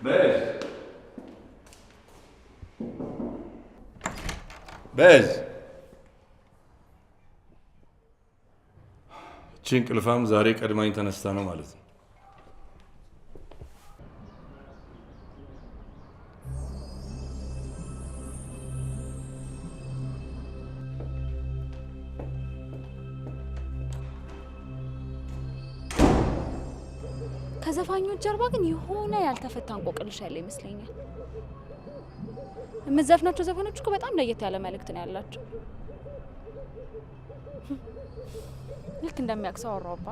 ቤዝ፣ ቤዝ፣ እቺ እንቅልፋም ዛሬ ቀድማኝ ተነስታ ነው ማለት ነው። ከዘፋኞች ጀርባ ግን የሆነ ያልተፈታ እንቆቅልሽ ያለ ይመስለኛል። የምትዘፍናቸው ዘፈኖች እኮ በጣም ለየት ያለ መልእክት ነው ያላቸው። ልክ እንደሚያውቅ ሰው አወራሁባ።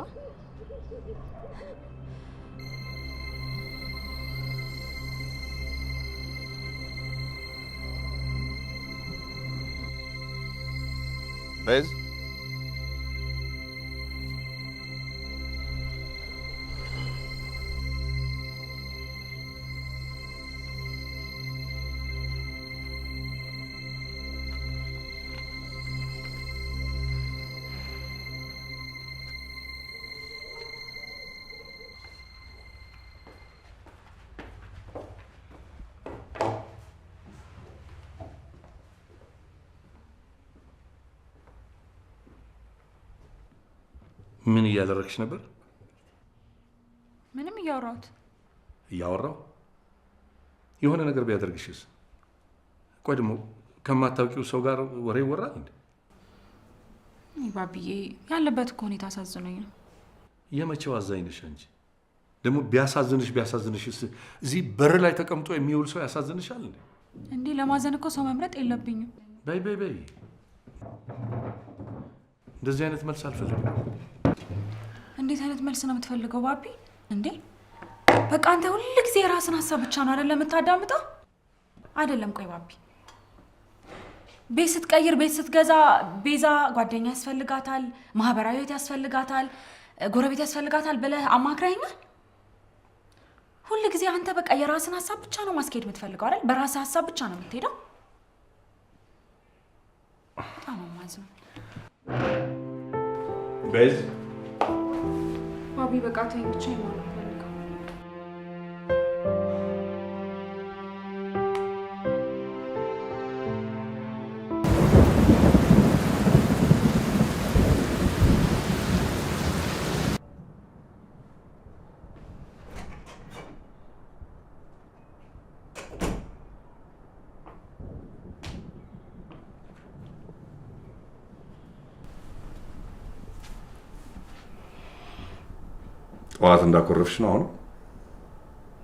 ቤዝ፣ ምን እያደረግሽ ነበር? ምንም፣ እያወራሁት። እያወራው የሆነ ነገር ቢያደርግሽስ? ቆይ ደግሞ ከማታውቂው ሰው ጋር ወሬ ይወራል እንዴ? ባብዬ፣ ያለበት እኮ ሁኔታ አሳዝኖኝ ነው። የመቼው አዛኝ ነሽ አንቺ? ደግሞ ቢያሳዝንሽ ቢያሳዝንሽስ እዚህ በር ላይ ተቀምጦ የሚውል ሰው ያሳዝንሻል እንዴ? እንዴ፣ ለማዘን እኮ ሰው መምረጥ የለብኝም። በይ በይ በይ፣ እንደዚህ አይነት መልስ አልፈልግም። እንዴት አይነት መልስ ነው የምትፈልገው ባቢ? እንዴ፣ በቃ አንተ ሁል ጊዜ የራስን ሀሳብ ብቻ ነው አይደለም የምታዳምጠው? አይደለም። ቆይ ባቢ፣ ቤት ስትቀይር፣ ቤት ስትገዛ ቤዛ ጓደኛ ያስፈልጋታል፣ ማህበራዊ ህይወት ያስፈልጋታል፣ ጎረቤት ያስፈልጋታል ብለህ አማክረኸኛል? ሁል ጊዜ አንተ በቃ የራስን ሀሳብ ብቻ ነው ማስኬድ የምትፈልገው አይደል? በራስህ ሀሳብ ብቻ ነው የምትሄደው። በጣም ነው የማዝነው። ቤዝ። ባቢ፣ በቃ ተወኝ፣ ብቻዬን መሆን ነው የምፈልገው። ጠዋት እንዳኮረፍሽ ነው አሁን?